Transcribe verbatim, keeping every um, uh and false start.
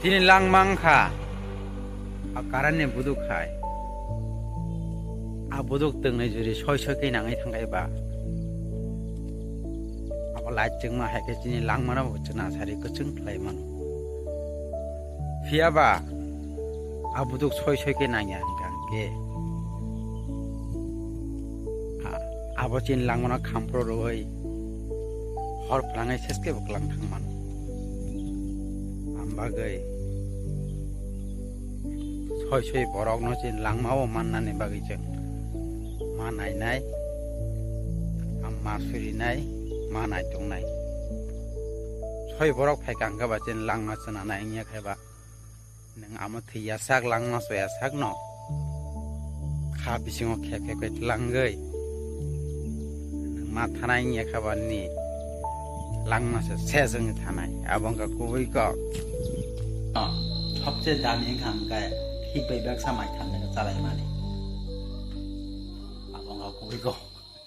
Chini langma wngkha a current ni buduk hai. A buduk twngnai juri soi soi khe nangwi thangkhai ba. Abo light chwngma hai khe chini langmano bo chwna sari kwchwng khlai mano. Phiya ba a buduk soi soi khe nangya hwnkha hwnkhe. A-, abo chini langmano khampro rwui hor phlangwi seskhe bo kwlang thangmano. Ang bagwi soi soi borokno chini langmao mannani bagwi chwng ma nainai, ang ma surinai, ma naitongnai. Soi borok phaikha hwnkhe ba chini langma chwna nai wngya khe ba. Nwng amo thwi yasak langma so yasakno kha bisingo khep khep khe tlangwi nwng ma thanai wngya kha ba nini langma se ses wngwi thanai, abo wngkha kubui kok. Sobse dami wngkha hwnkhe hik bai baksa mai thangnai chalai mani, abo wngkha kubui kok.